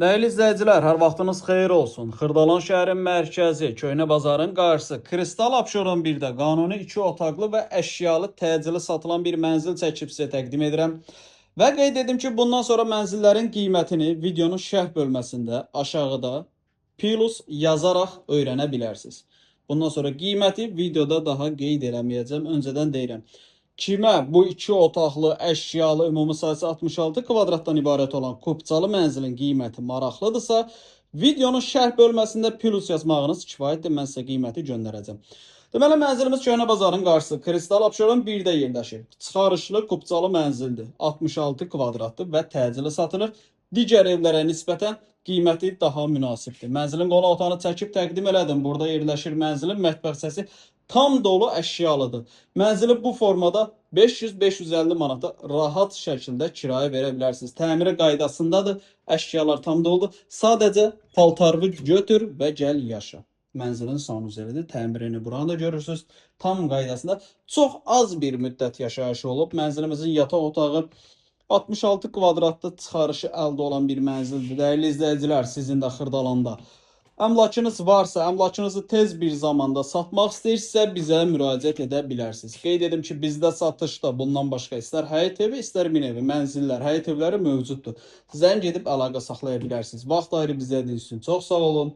Dəyərli izləyicilər, hər vaxtınız xeyir olsun. Xırdalan şəhərin mərkəzi, Köhnə Bazarın qarşısı, Kristal Abşeron 1-də qanuni 2 otaqlı və əşyalı təcili satılan bir mənzil çəkib sizə təqdim edirəm. Və qeyd edim ki, bundan sonra mənzillərin qiymətini videonun şərh bölməsində aşağıda plus yazaraq öyrənə bilərsiniz. Bundan sonra qiyməti videoda daha qeyd eləməyəcəm, öncədən deyirəm. Kimə bu 2 otaqlı, əşyalı, ümumi sahəsi 66 kvadratdan ibarət olan kupçalı mənzilin qiyməti maraqlıdırsa, videonun şərh bölməsində plus yazmağınız kifayətdir, mən sizə qiyməti göndərəcəm. Deməli, mənzilimiz Köhnə Bazarın qarşısı, Kristal Abşeron 1-də yerləşir. Çıxarışlı kupçalı mənzildir. 66 kvadratdır və təcili satılır. Digər evlərə nisbətən qiyməti daha münasibdir. Mənzilin qonaq otağını çəkib təqdim elədim. Burada yerləşir mənzilin mətbəx hissəsi tam dolu əşyalıdır. Mənzili bu formada 500-550 manata rahat şəkildə kirayə verə bilərsiniz. Təmiri qaydasındadır. Əşyalar tam doludur. Sadəcə paltarını götür və gəl yaşa. Mənzilin sanuzelidir. Təmirini buranı da görürsünüz. Tam qaydasında. Çox az bir müddət yaşayışı olub. Mənzilimizin yataq otağı 66 kvadratlı çıxarışı əldə olan bir mənzildir. Dəyərli izləyicilər, sizin də Xırdalanda əmlakınız varsa, əmlakınızı tez bir zamanda satmaq istəyirsinizsə, bizə müraciət edə bilərsiniz. Qeyd edim ki, bizdə satışda bundan başqa istər həyət evi, istər min evi, mənzillər, həyət evləri mövcuddur. Zəng edib əlaqə saxlaya bilərsiniz. Vaxt ayırıb izlədiyiniz üçün çox sağ olun.